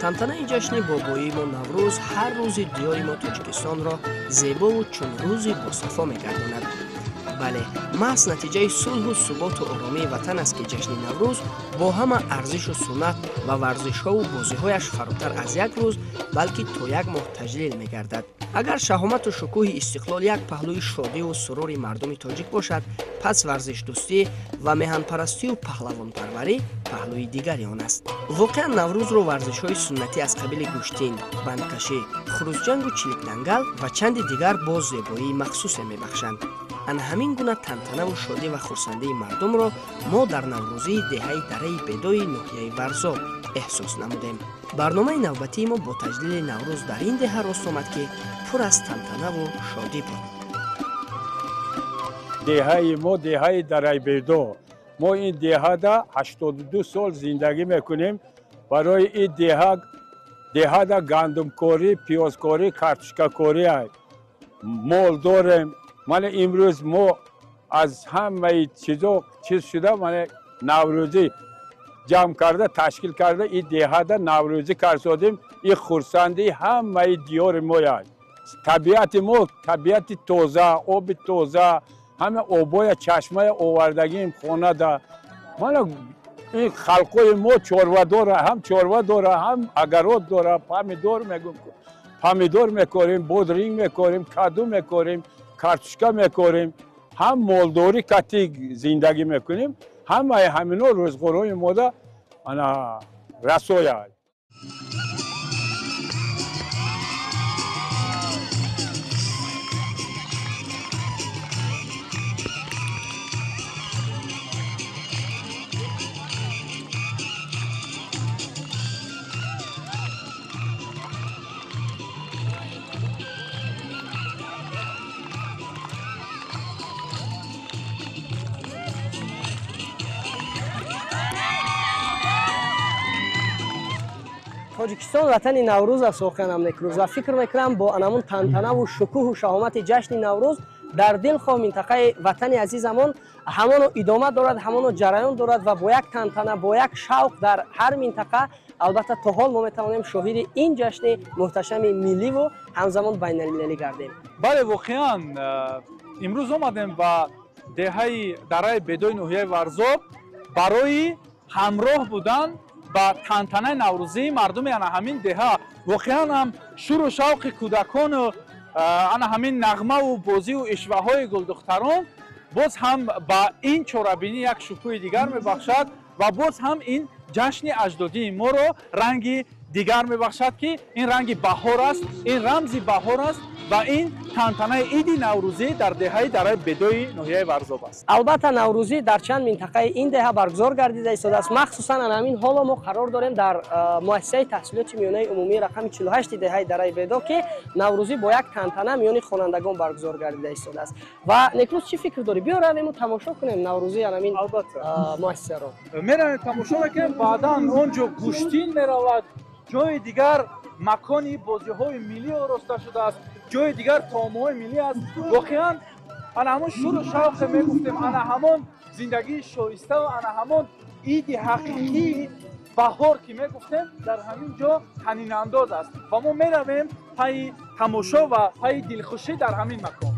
Тантанаи ҷашни бобоии мо Наврӯз ҳар рӯзи диёри мо Тоҷикистонро зебову чун рӯзи босафо мегардонад. Бале, маҳз натиҷаи сулҳу суботу оромии ватан аст, ки ҷашни Наврӯз бо ҳама арзишу суннат ва варзишҳову бозиҳояш фаротар аз як рӯз, балки то як моҳ таҷлил мегардад. Агар шаҳомату шукӯҳи истиқлол як паҳлӯи шодиву сурури мардуми тоҷик бошад, пас варзишдӯстӣ ва меҳанпарастию паҳлавонпарварӣ паҳлӯи дигари он аст. Воқеан, Наврӯзро варзишҳои суннатӣ аз қабили гӯштин, бандкашӣ, хурӯзҷангу чиликдангал ва чанди дигар боз зебоии махсусе мебахшанд. Ана ҳамин гуна тантанаву шодӣ ва хурсандии мардумро мо дар наврӯзии деҳаи Дараи Бедои ноҳияи Варзоб эҳсос намудем. Барномаи навбатии мо бо таҷлили Наврӯз дар ин деҳа рост омад, ки пур аз тантанаву шодӣ буд. Деҳаи мо деҳаи Дараи Бедо. Мо ин деҳада 82 сол зиндагӣ мекунем. Барои ин деҳада гандумкорӣ, пиёзкорӣ, картошкакорӣ, мол дорем. Мана имрӯз мо аз ҳамаи чизо чиз шуда, мана наврӯзӣ ҷамъ карда, ташкил карда, ин деҳада наврӯзӣ карсодем. Ин хурсандии ҳамаи диёри мояст. Табиати мо табиати тоза, оби тоза, ҳама обоя чашмая овардагим хонада. Мана ин халқои мо чорва дора, ҳам чорва дора, ҳам агарот дора, помидор мегӯм, помидор мекорем, бодринг мекорем, каду мекорем, картошка мекорем, ҳам молдорӣ кати зиндагӣ мекунем. Ҳамаи ҳамино рӯзғорои мода ана расояд. Тоҷикистон ватани Наврӯз аст, воқеан ҳам некрӯз, ва фикр мекунам бо анамун тантанаву шукӯҳу шаҳомати ҷашни Наврӯз дар дилхоҳ минтақаи ватани азизамон ҳамоно идома дорад, ҳамоно ҷараён дорад ва бо як тантана, бо як шавқ дар ҳар минтақа албатта то ҳол мо метавонем шоҳиди ин ҷашни муҳташами милливу ҳамзамон байналмилалӣ гардем. Бале, воқеан имрӯз омадем ба деҳаи Дараи Бедои ноҳияи Варзоб барои ҳамроҳ будан ба тантанаи наврӯзии мардуми ана ҳамин деҳа. Воқеан ҳам шуру шавқи кӯдакону ана ҳамин нағмаву бозиву ишваҳои гулдухтарон боз ҳам ба ин чорабинӣ як шукӯҳи дигар мебахшад ва боз ҳам ин ҷашни аҷдодии моро ранги дигар мебахшад, ки ин ранги баҳор аст, ин рамзи баҳор аст ва ин тантанаи иди наврӯзӣ дар деҳаи Дараи Бедои ноҳияи Варзоб аст. Албатта, наврӯзӣ дар чанд минтақаи ин деҳа баргузор гардида истодааст. Махсусан ана ҳамин ҳоло мо қарор дорем дар муассисаи таҳсилоти миёнаи умумии рақами 48 деҳаи Дараи Бедо, ки наврӯзӣ бо як тантана миёни хонандагон баргузор гардида истодааст. Ва некрӯз, чӣ фикр дорӣ? Биё равему тамошо кунем наврӯзии ана ҳамин муассисаро. Меравем, тамошо мекунем, баъдан он ҷо гӯштин меравад, ҷои дигар макони бозиҳои миллӣ ороста шудааст, ҷои дигар таомҳои миллӣ аст. Воқеан ана ҳамон шуру шавқе мегуфтем, ана ҳамон зиндагии шоиставу ана ҳамон иди ҳақиқии баҳор ки мегуфтем дар ҳамин ҷо танинандоз аст ва мо меравем пайи тамошо ва пайи дилхушӣ дар ҳамин макон.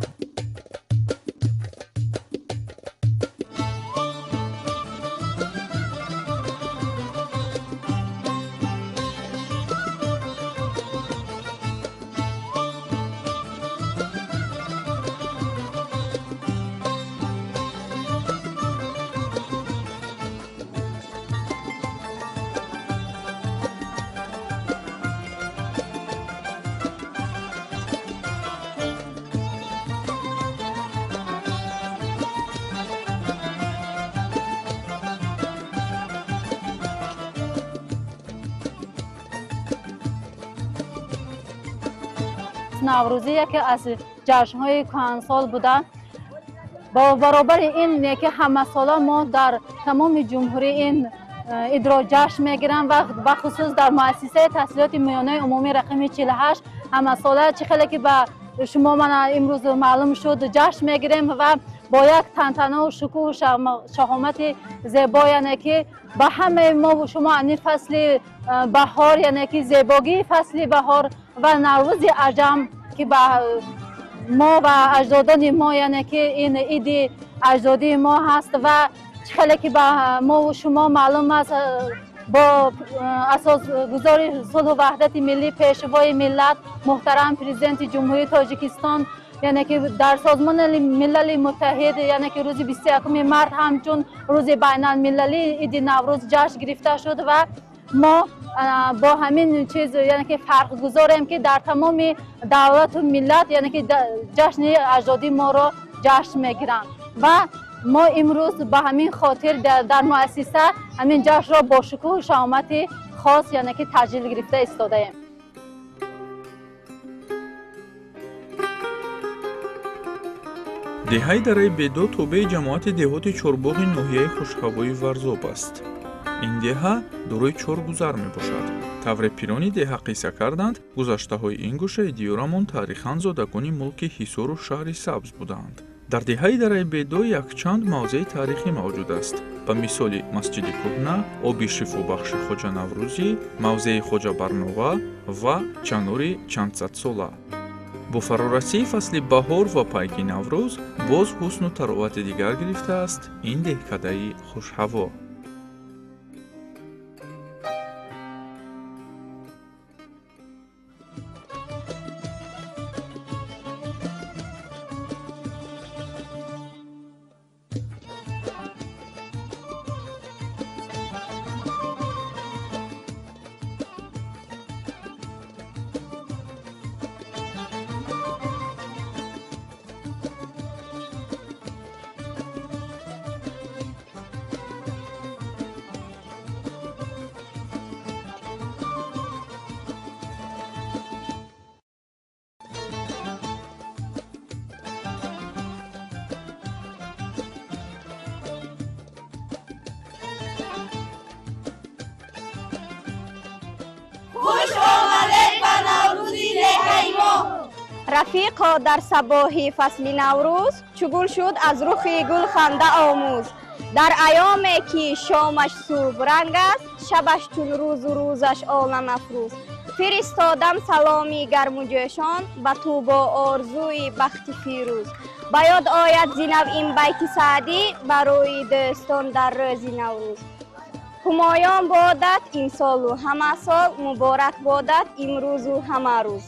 Наврӯзӣ яке аз ҷашнҳои кӯҳансол буда. Бо баробари ин ки ҳамасола мо дар тамоми ҷумҳурӣ ин идро ҷашн мегирам ва бахусус дар муассисаи таҳсилоти миёнаи умумии рақами 48 ҳамасола чӣ хеле ки ба шумо мана имрӯз маълум шуд ҷашн мегирем ва бо як тантанаву шукӯҳу шаҳомати зебо, яъне ки ба ҳамаи мову шумо ани фасли баҳор, яъне ки зебогии фасли баҳор ва Наврӯзи аҷам, ки ба мо ва аҷдодони мо, яъне ки ин иди аҷдодии мо ҳаст ва чӣ хеле ки ба мову шумо маълум аст, бо асосгузори сулҳу ваҳдати миллӣ, пешвои миллат, муҳтарам Президенти Ҷумҳурии Тоҷикистон, яъне ки дар Созмони Милали Муттаҳид, яъне ки рӯзи 21 март ҳамчун рӯзи байналмилалии иди Наврӯз ҷашн гирифта шуд ва мо бо ҳамин чиз, яъне ки фарқ гузорем, ки дар тамоми давлату миллат, яъне ки ҷашни аҷдодии моро ҷашн мегиранд ва мо имрӯз ба ҳамин хотир дар муассиса ҳамин ҷашнро бо шукӯҳу шаҳомати хос, яъне ки таҷлил гирифта истодаем. Деҳаи Дараи Бедо тобеи ҷамоати деҳоти Чорбоғи ноҳияи хушҳавои Варзоб аст. Ин деҳа дорои чор гузар мебошад. Тавре пирони деҳа қисса карданд, гузаштаҳои ин гӯшаи диёрамон таърихан зодагони мулки Ҳисору шаҳри Сабз буданд. Дар деҳаи Дараи Бедо якчанд мавзеи таърихӣ мавҷуд аст. Ба мисоли масҷиди кӯҳна, оби шифобахши Хоҷа Наврӯзӣ, мавзеи Хоҷа Барнова ва чанори чандсадсола. Бо фарорасии фасли баҳор ва пайки Наврӯз боз ҳусну таровати дигар гирифтааст ин деҳкадаи хушҳаво. Рафиқо, дар сабоҳи фасли Наврӯз, чу гул шуд аз рухи гул ханда омӯз. Дар айёме ки шомаш субҳранг аст, шабаш чун рӯзу рӯзаш оламафрӯз. Фиристодам саломи гарму ҷӯшон ба ту бо орзуи бахти фирӯз. Ба ёд ояд зинав ин байти Саъдӣ барои дӯстон дар рӯзи Наврӯз. Ҳумоён бодат имсолу ҳама сол, муборак бодат имрӯзу ҳама рӯз.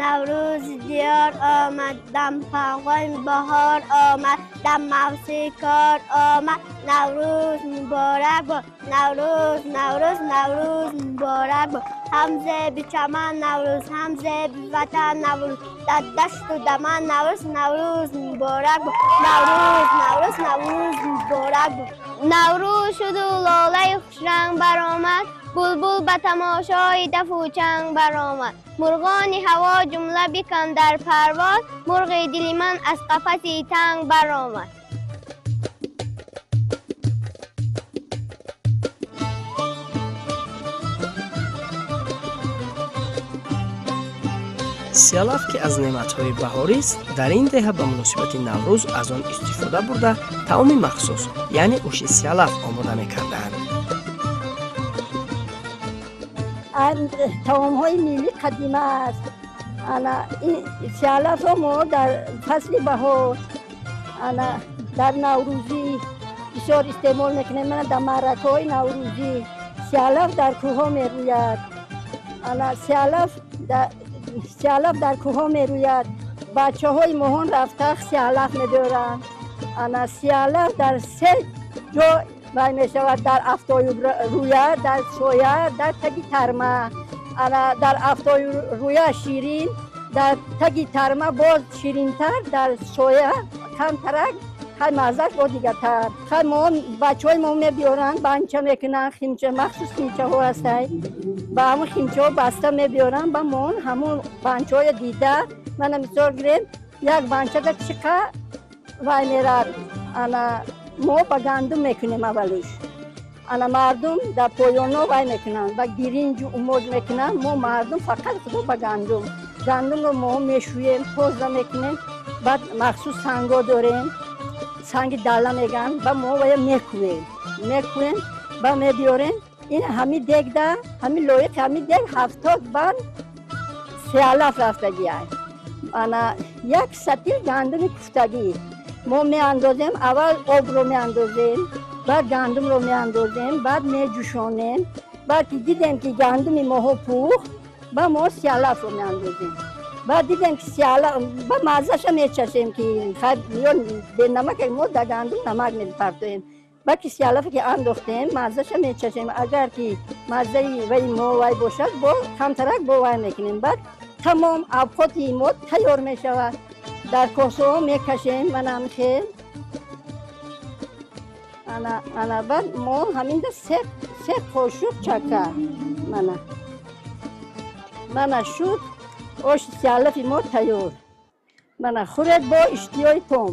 Наврӯзи диёр омад, дам пағоми баҳор омад, дам мавсими кор омад. Наврӯз муборак бод, Наврӯз, Наврӯз, Наврӯз муборак бод. Ҳам зеби чаман Наврӯз, ҳам зеби ватан Наврӯз, дар дашту даман Наврӯз, Наврӯз муборак бод. Наврӯз, Наврӯз, Наврӯз муборак бод. Наврӯз шуду лолаи хушранг баромад, булбул ба тамошои дафу чанг баромад. Мурғони ҳаво ҷумла бикан дар парвоз, мурғи дили ман аз қафаси танг баромад. Сиялаф, ки аз неъматҳои баҳорист, дар ин деҳа ба муносибати Наврӯз аз он истифода бурда, таоми махсус, яъне уши сиялаф омода мекардаанд. Таомҳои миллӣ қадима аст. Сиялафро мо дар фасли баҳор, дар наврӯзӣ бисёр истеъмол мекунем. Мана дар маъракаҳои наврӯзӣ сиялаф дар кӯҳҳо мерӯяд. Сиялаф дар кӯҳҳо мерӯяд. Бачаҳои моҳон рафта сиялаф мебиёранд. Сиялаф дар се ҷо вай мешавад: дар афтою рӯя, дар соя, дар таги тарма. Дар афтою рӯя ширин, дар таги тарма боз ширинтар, дар соя камтарак, хай маззаш бо дигартар. Хай мо бачаҳои мо мебиёранд, банча мекунанд, химча, махсус химчаҳо ҳастай. Ба ҳамун химчаҳо баста мебиёранд, ба мо ҳамун банчаҳоя дида, мана мисол гирем, як банчада чӣ қа вай мерад. Ана мо ба гандум мекунем аввалиш. Ана мардум дар поёнҳо вай мекунанд, ба биринҷу умоҷ мекунанд. Мо мардум фақат худо ба гандум. Гандумро мо мешӯем, тоза мекунем, баъд махсус санго дорем. Санги дала меган, ба мо вая мекӯем. Мекӯем, ба мебиёрем. Ин ҳами дегда, ҳами лоиқ ҳами дег 70 банд сеалаф рафтагиай. Ана як сатил гандуми куфтагӣ. Мо меандозем, аввал обро меандозем, баъд гандумро меандозем, баъд меҷӯшонем. Баъд ки дидем ки гандуми моҳо пухт, ба мо сеалафро меандозем. Баъд дидем ки сеалаф, ба маззаша мечашем ки ё бенамак мо дар гандум намак мепартоем. Баъд ки сеалафе ки андохтем, маззаша мечашем. Агар ки маззаи вай мо вай бошад, бо камтарак бо вай мекунем. Баъд тамом авқоти мо тайёр мешавад. Дар косаҳо мекашем, манам хел. Ана ана баъд мо ҳаминда се қошуқ чака. Мана. Мана шуд оши сеалафи мо тайёр. Мана хӯред бо иштиёи том.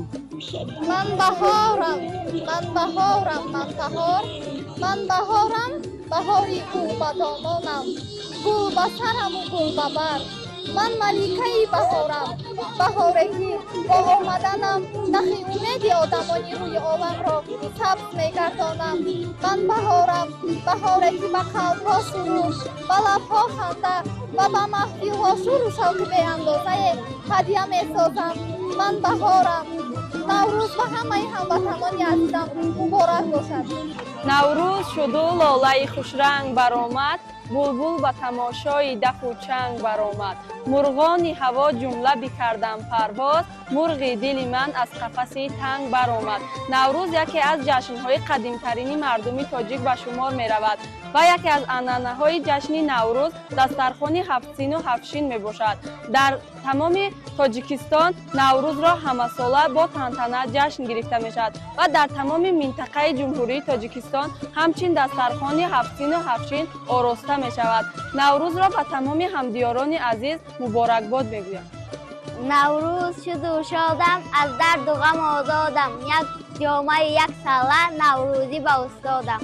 Ман баҳорам, ман баҳорам, ман баҳор, ман баҳорам, баҳори гул ба домонам, гул ба сараму гул ба бар. Ман маликаи баҳорам, баҳоре ки бо омаданам нахи умеди одамони рӯи оламро сабз мегардонам. Ман баҳорам, баҳоре ки ба қалбҳо сурур, ба лабҳо ханда ва ба маҳфилҳо шуру шавқи беандозае ҳадя месозам. Ман баҳорам. Наврӯз ба ҳамаи ҳамватанони азизам муборак бошад. Наврӯз шуду лолаи хушранг баромад, булбул ба тамошои дафу чанг баромад. Мурғони ҳаво ҷумла бикардам парвоз, мурғи дили ман аз қафаси танг баромад. Наврӯз яке аз ҷашнҳои қадимтарини мардуми тоҷик ба шумор меравад ва яке аз анъанаҳои ҷашни Наврӯз дастархони ҳафтсину ҳафтшин мебошад. Дар тамоми Тоҷикистон Наврӯзро ҳамасола бо тантана ҷашн гирифта мешавад ва дар тамоми минтақаи Ҷумҳурии Тоҷикистон ҳамчин дастархони ҳафтсину ҳафтшин ороста мешавад. Наврӯзро ба тамоми ҳамдиёрони азиз муборакбод мегӯям. Наврӯз шуду шодам, аз дарду ғам озодам, як ҷомаи як салла наврӯзӣ ба устодам.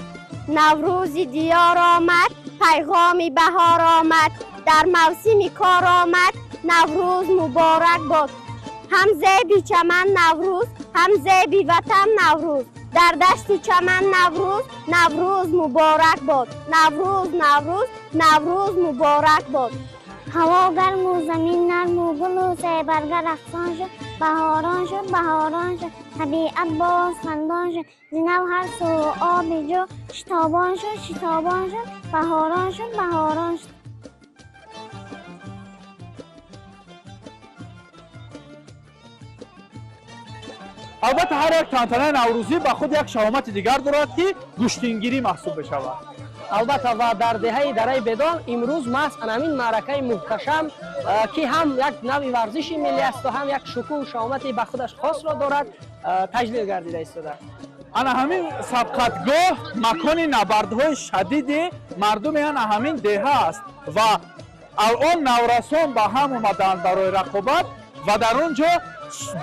Наврӯзи диёр омад, пайғоми баҳор омад, дар мавсими кор омад, Наврӯз муборак бод. Ҳам зеби чаман Наврӯз, ҳам зеби ватан Наврӯз, дар дашту чаман Наврӯз, Наврӯз муборак бод. Наврӯз, Наврӯз, Наврӯз муборак бод. Ҳаво гарму замин нарму гулу себарга рақсон шуд, баҳорон шуд, баҳорон шуд, табиат боз хандон шуд, зи нав ҳар сӯ оби ҷӯ шитобон шуд, шитобон шуд, баҳорон шуд, баҳорон шуд. Албатта ҳар як тантанаи наврӯзӣ ба худ як шаҳомати дигар дорад, ки гӯштингирӣ маҳсуб мешавад. Албатта ва дар деҳаи Дараи Бедон имрӯз маҳз ана ҳамин маъракаи муҳташам, ки ҳам як навъи варзиши миллӣ аст ва ҳам як шукӯҳу шаҳомати ба худаш хосро дорад, таҷлил гардида истода. Ана ҳамин сабқатгоҳ макони набардҳои шадиди мардуми ана ҳамин деҳа аст ва алон наврасон ба ҳам омаданд барои рақобат ва дар он ҷо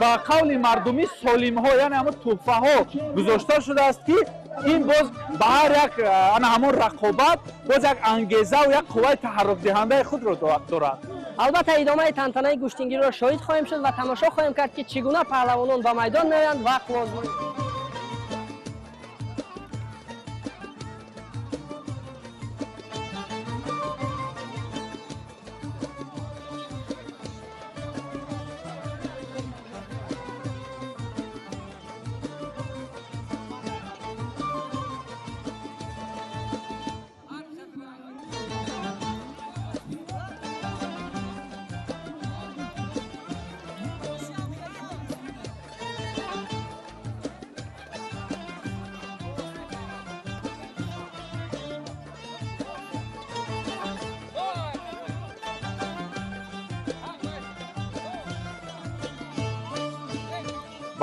ба қавли мардумӣ солимҳо, яъне ҳамон тӯҳфаҳо гузошта шудааст, ки ин боз ба ҳар як ана ҳамон рақобат боз як ангезаву як қувваи таҳаррукдиҳандаи худро дорад. Албатта идомаи тантанаи гӯштингириро шоҳид хоҳем шуд ва тамошо хоҳем кард, ки чӣ гуна паҳлавонон ба майдон меоянд ва қувваозмоӣ.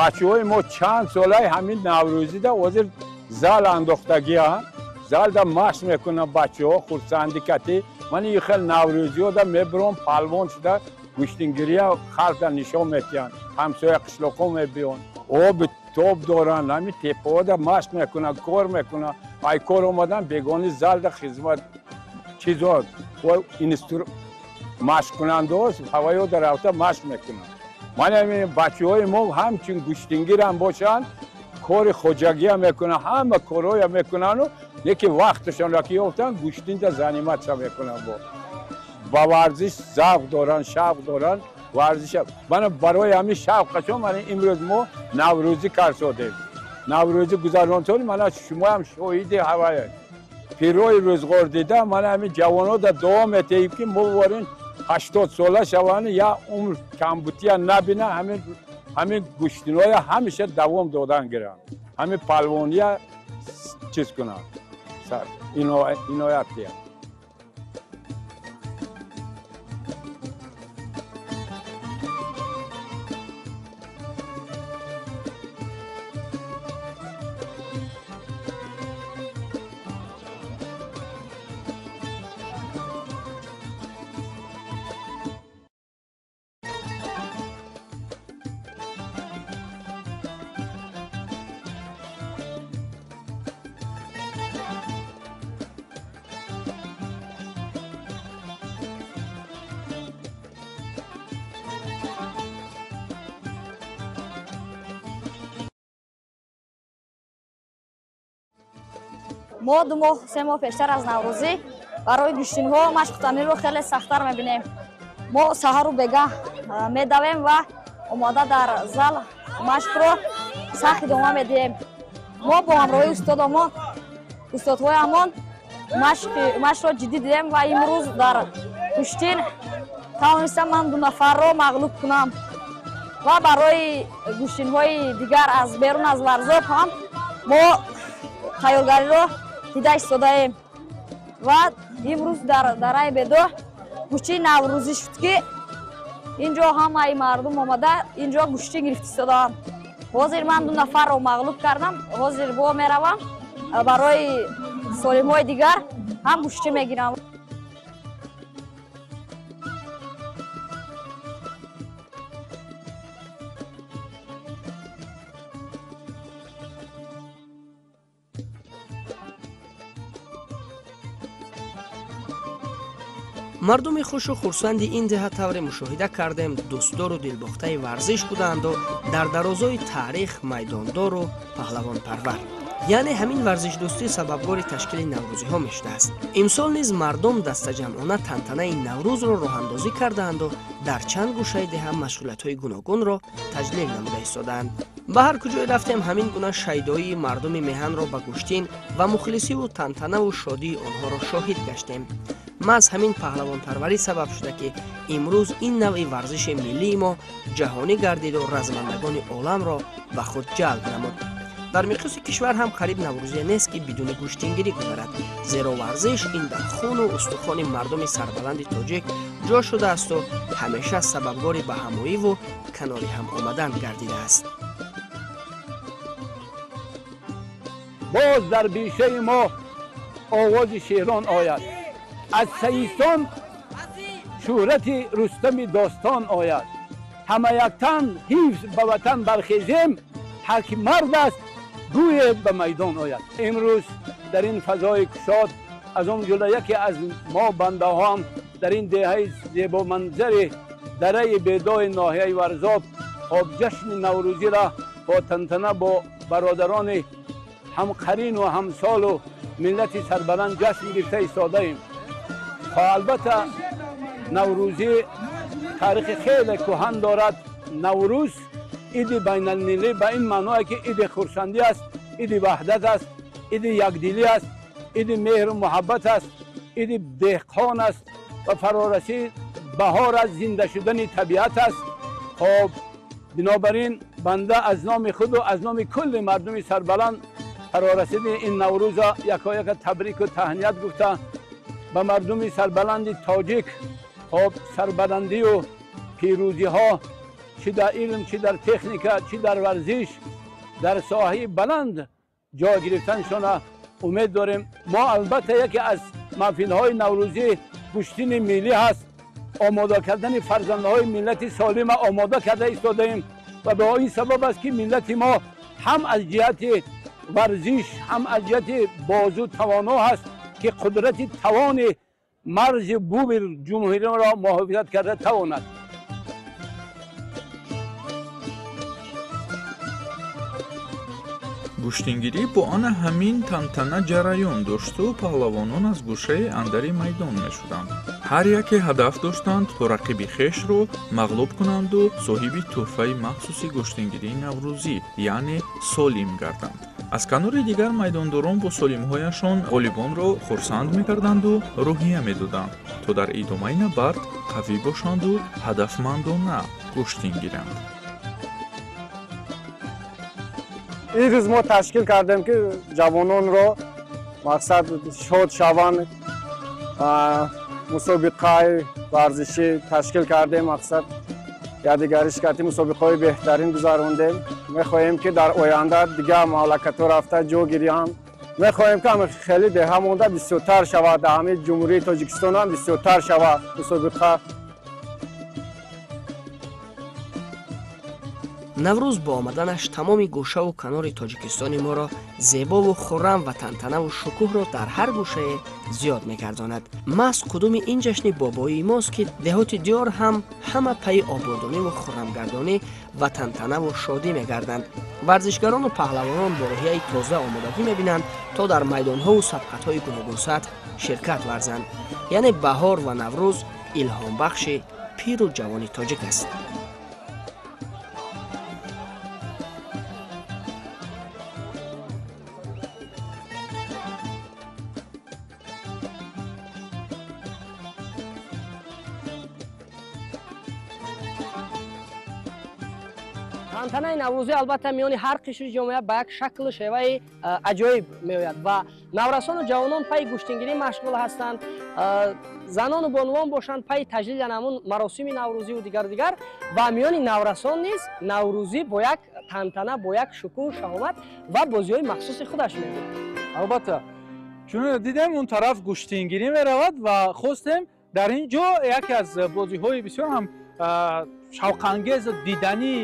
Бачаҳои мо чанд солаи ҳамин наврӯзида ҳозир зал андохтагианд, залда машқ мекунанд бачаҳо хурсандӣ катӣ. Ман ин хел наврӯзиёда мебурам, палвон шуда гӯштингирия халқда нишон метиҳанд, ҳамсоя қишлоқҳо мебиёнд, оби тоб доранд, ҳамин теппаҳода машқ мекунанд, кор мекунанд. Ай кор омадан бегони залда хизмат чизо машқкунандаҳо ҳаваёда рафта машқ мекунанд. Ман ҳамин бачаҳои мо ҳамчун гӯштингирам бошанд, Кори хоҷагия мекунанд, ҳама корҳоя мекунанду яке вақташонро ки ёфтанд, гӯштинда заниматься мекунанд. Ба варзиш завқ доранд, шавқ доранд, варзиш. Мана барои ҳамин шавқашон мана имрӯз мо наврӯзӣ карсодем. Наврӯзӣ гузаронтон, мана шумоам шоҳиди ҳавае. Пирои рӯзғор дида, мана ҳамин ҷавонода дуо метаҳем, ки мо ворин 80 сола шаванд, я умр камбутия набина, ҳамин гӯштиноя ҳамеша давом додан гиранд, ҳамин палвония чиз кунанд, иноят диҳанд. Мо 2 моҳ 3 моҳ пештар аз Наврӯзӣ барои гӯштинҳо машқу тамринро хеле сахттар мебинем. Мо саҳару бегаҳ медавем ва омода дар зал машқро сахт идома медиҳем. Мо бо ҳамроҳии устодҳоямон машқро ҷиддӣ дидем ва имрӯз дар гӯштин тавонистам ман 2 нафарро мағлуб кунам ва барои гӯштинҳои дигар аз берун аз Варзоб ҳам мо тайёргариро дида истодаем. Ва имрӯз дар дараи Бедо гӯштии наврӯзӣ шуд, ки инҷо ҳамаи мардум омада инҷо гӯштӣ гирифта истодаанд. Ҳозир ман 2 нафарро мағлуб кардам, ҳозир бо меравам барои солимҳои дигар ҳам гӯштӣ мегирам. Мардуми хушу хурсанди ин деҳа тавре мушоҳида кардем, дӯстдору дилбохтаи варзиш буданду дар дарозои таърих майдондору паҳлавонпарвар. Яъне ҳамин варзишдӯстӣ сабабгори ташкили наврӯзиҳо мешудааст. Имсол низ мардум дастаҷамъона тантанаи наврӯзро роҳандозӣ кардаанду дар чанд гӯшаи деҳа машғулиятҳои гуногунро таҷлил намуда истодаанд. Ба ҳар куҷое рафтем, ҳамин гуна шайдоии мардуми меҳанро ба гӯштин ва мухлисиву тантанаву шодии онҳоро шоҳид гаштем. Маҳз ҳамин паҳлавонпарварӣ сабаб шуда, ки имрӯз ин навъи варзиши миллии мо ҷаҳонӣ гардиду размандагони оламро ба худ ҷалб намуд. Дар миқёси кишвар ҳам қариб наврӯзия нест, ки бидуни гӯштингирӣ гузарад, зеро варзиш ин дар хуну устухони мардуми сарбаланди тоҷик ҷо шудаасту ҳамеша сабабгори ба ҳамоиву канори ҳам омадан гардидааст. Боз дар бешаи мо овози шеърон ояд, аз Саистон шӯҳрати Рустами достон ояд. Ҳама яктан ҳифз ба ватан бархезем, ҳар ки мард аст гӯе ба майдон ояд. Имрӯз дар ин фазои кушод, аз он ҷумла яке аз мо бандаҳоам дар ин деҳаи зебоманзари дараи Бедои ноҳияи Варзоб хоб ҷашни наврӯзиро бо тантана бо бародарони ҳамқарину ҳамсолу миллати сарбаланд ҷашн гирифта истодаем. Албатта наврӯзӣ таърихи хеле кӯҳан дорад. Наврӯз иди байналмилалӣ ба ин маъное ки иди хурсандӣ аст, иди ваҳдат аст, иди якдилӣ аст, иди меҳру муҳаббат аст, иди деҳқон аст ва фарорасии баҳор аст, зинда шудани табиат аст. Хоб бинобар ин банда аз номи худу аз номи кулли мардуми сарбаланд фарорасиди ин наврӯза якояка табрику таҳният гуфта ба мардуми сарбаланди тоҷик хоб сарбаландию пирӯзиҳо чӣ дар илм, чӣ дар техника, чӣ дар варзиш дар соҳаи баланд ҷой гирифтаншона умед дорем. Мо албатта яке аз маҳфилҳои наврӯзӣ гӯштини миллӣ ҳаст. Омода кардани фарзандҳои миллати солима омода карда истодаем ва ба ин сабаб аст, ки миллати мо ҳам аз ҷиҳати варзиш, ҳам аз ҷиҳати бозу тавоно ҳаст, ки қудрати тавони марзи буми ҷумҳуриро муҳофизат карда тавонад. Гӯштингирӣ бо ана ҳамин тантана ҷараён дошту паҳлавонон аз гӯшаи андари майдон мешуданд. Ҳар яке ҳадаф доштанд то рақиби хешро мағлуб кунанду соҳиби тӯҳфаи махсуси гӯштингирии наврӯзӣ, яъне солим гарданд. Аз канори дигар майдондорон бо солимҳояшон ғолибонро хурсанд мекарданду рӯҳия медоданд, то дар идомаи набард қавӣ бошанду ҳадафмандона гӯштин гиранд. Ин рӯз мо ташкил кардем, ки ҷавононро мақсад шод шаванд, мусобиқаи варзишӣ ташкил кардем, мақсад якдигариш кардем, мусобиқаҳои беҳтарин гузарондем. Мехоҳем, ки дар оянда дигар мамлакатҳо рафта ҷо гиранд. Мехоҳем, ки хеле деҳа монда бисёртар шавад, дар ҳамаи Ҷумҳурии Тоҷикистон ҳам бисёртар шавад мусобиқа. Наврӯз бо омаданаш тамоми гӯшаву канори Тоҷикистони моро зебову хуррам ва тантанаву шукӯҳро дар ҳар гӯшае зиёд мегардонад. Маҳз қудуми ин ҷашни бобоии мост, ки деҳоти диёр ҳам ҳама пайи ободониву хуррамгардонӣ ва тантанаву шодӣ мегарданд. Варзишгарону паҳлавонон бо рӯҳияи тоза омодагӣ мебинанд, то дар майдонҳову сабқатҳои гуногунсатҳ ширкат варзанд. Яъне баҳор ва Наврӯз илҳомбахши пиру ҷавони тоҷик аст. Тантанаи наврӯзӣ албатта миёни ҳар қишри ҷомеа ба як шаклу шеваи аҷоиб меояд ва наврасону ҷавонон пайи гӯштингирӣ машғул ҳастанд, занону бонувон бошанд пайи таҷлили ҳамун маросими наврӯзиву дигару дигар. Ва миёни наврасон низ наврӯзӣ бо як тантана, бо як шукӯҳу шаҳомат ва бозиҳои махсуси худаш меояд. Албатта, чун дидем он тараф гӯштингирӣ меравад ва хостем дар ин ҷо яке аз бозиҳои бисёр ҳам шавқангезу диданӣ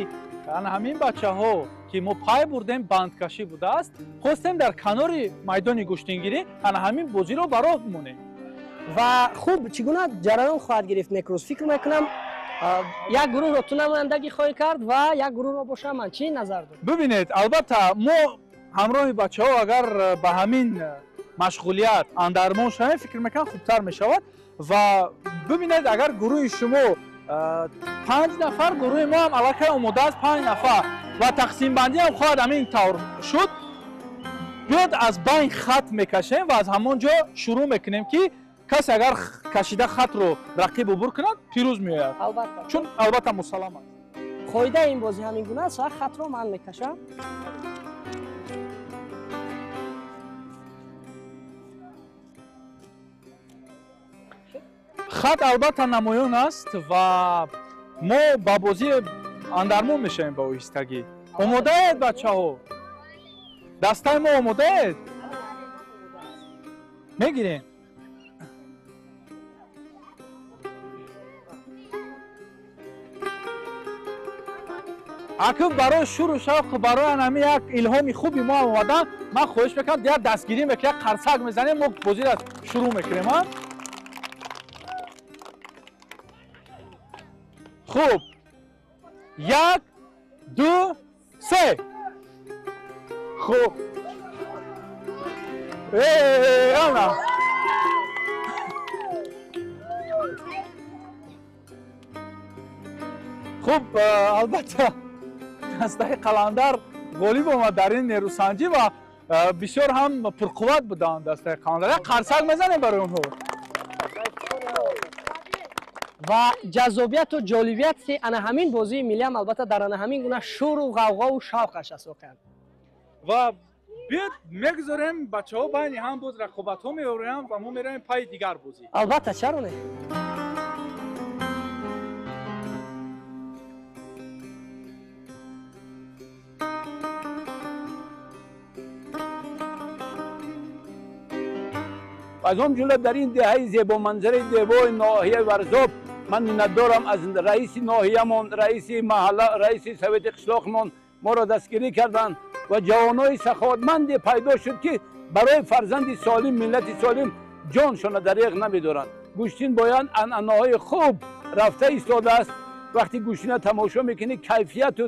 ана ҳамин бачаҳо, ки мо пай бурдем бандкашӣ будааст, хостем дар канори майдони гӯштингирӣ ана ҳамин бозиро ба роҳ монем. Ва хуб, чӣ гуна ҷараён хоҳад гирифт Некрӯз? Фикр мекунам, як гурӯҳро ту намояндагӣ хоҳӣ кард ва як гурӯҳро бошам ман. Чӣ назар дорӣ? Бибинед, албатта мо ҳамроҳи бачаҳо агар ба ҳамин машғулият андармон шавем, фикр мекунам хубтар мешавад. Ва бибинед, агар гурӯҳи шумо 5 нафар, гурӯҳи мо ҳам аллакай омода аст 5 нафар ва тақсимбандӣ ҳам хоҳад ҳамин тавр шуд. Биёд аз байн хат мекашем ва аз ҳамон ҷо шурӯъ мекунем, ки касе агар кашида хатро рақиб убур кунад, пирӯз меояд. Албатта, чун албатта мусаллам аст. Қоидаи ин бозӣ ҳамин гуна аст ва хатро ман мекашам. Хат албатта намоён аст ва мо ба бозӣ андармон мешавем ба оҳистагӣ. Омодаед, бачаҳо? Дастаи мо омодаед? Мегирем. Акун барои шуру шавқ, барои ҳамин як илҳоми хуби мо омадан, ман хоҳиш мекунам, як дастгирӣ мекунем, як қарсак мезанем, мо бозиро шурӯъ мекунем. Хуб, 1, 2, 3. Хуб, ана хуб, албатта дастаи Қаландар ғолиб омад дар ин нерӯсанҷӣ ва бисёр ҳам пурқувват буданд дастаи Қаландар. Як қарсак мезанем барои онҳо. Ва ҷаззобияту ҷолибияти ана ҳамин бозии миллиам албатта дар ана ҳамин гуна шуру ғавғову шавқаш аст воқеан. Ва биёд мегузорем бачаҳо байни ҳам боз рақобатҳо меоранд ва мо меравем пайи дигар бозӣ. Албатта, чаро не? Аз он ҷумла дар ин деҳаи зебоманзараи дебои ноҳияи Варзоб ман миннатдорам аз раиси ноҳиямон, раиси маҳалла, раиси совети қишлоқмон моро дастгирӣ карданд ва ҷавонои саховатманде пайдо шуд, ки барои фарзанди солим, миллати солим ҷоншона дареғ намедоранд. Гӯштин бояд анъанаҳои хуб рафта истодааст. Вақти гӯштина тамошо мекунӣ, кайфияту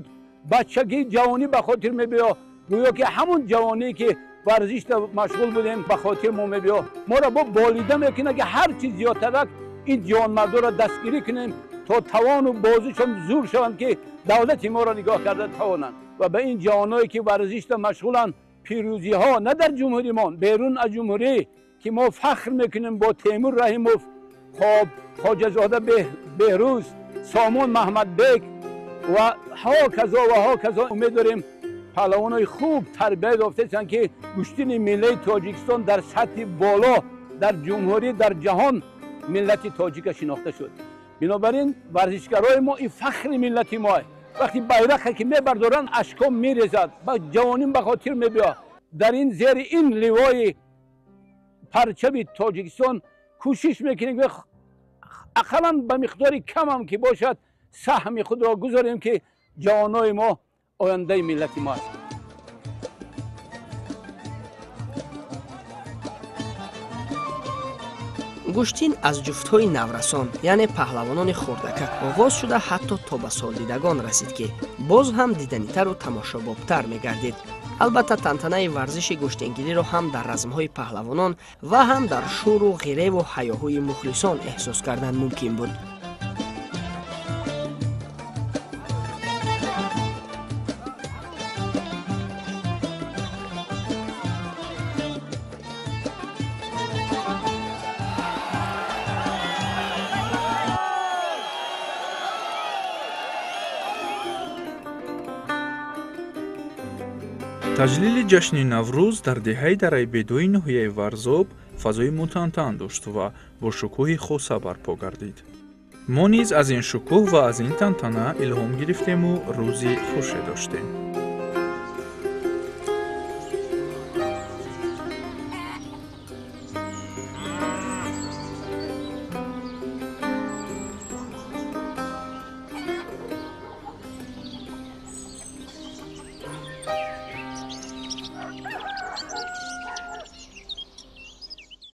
бачагии ҷавонӣ ба хотир мебиё. Гӯё ки ҳамун ҷавонӣ ки варзиш машғул будем ба хотир мо мебиё, моро бо болида мекунад ки ҳар чиз зиёдтарак ин ҷавонмардоро дастгирӣ кунем то тавону бозишон зур шаванд ки давлати моро нигоҳ карда тавонанд. Ва ба ин ҷавоное ки варзишда машғуланд пирӯзиҳо на дар ҷумҳуримон, берун аз ҷумҳурӣ ки мо фахр мекунем бо Темур Раҳимов, хоб Хоҷазода Беҳрӯз, Сомон Маҳмадбек ва ҳоказо ва ҳоказо. Умед дорем паҳлавонои хуб тарбия ёфтаанд ки гӯштини миллии Тоҷикистон дар сатҳи боло дар ҷумҳурӣ, дар ҷаҳон миллати тоҷика шинохта шуд. Бинобар ин варзишгарои мо ин фахри миллати мо. Вақти байрақа ки мебардоранд ашком мерезад, ба ҷавоним ба хотир мебиёд. Дар ин зери ин ливои парчами Тоҷикистон кӯшиш мекунем ки ақаллан ба миқдори камам ки бошад саҳми худро гузорем ки ҷавонои мо ояндаи миллати мо аст. Гӯштин аз ҷуфтҳои наврасон, яъне паҳлавонони хурдакак оғоз шуда ҳатто то ба солдидагон расид ки боз ҳам диданитару тамошобобтар мегардид. Албатта тантанаи варзиши гӯштингириро ҳам дар размҳои паҳлавонон ва ҳам дар шӯру ғиреву ҳаёҳӯи мухлисон эҳсос кардан мумкин буд. Таҷлили ҷашни Наврӯз дар деҳаи Дарайбедои ноҳияи Варзоб фазои мутантан дошт ва бо шукӯҳи хоса барпо гардид. Мо низ аз ин шукӯҳ ва аз ин тантана илҳом гирифтему рӯзи хуше доштем.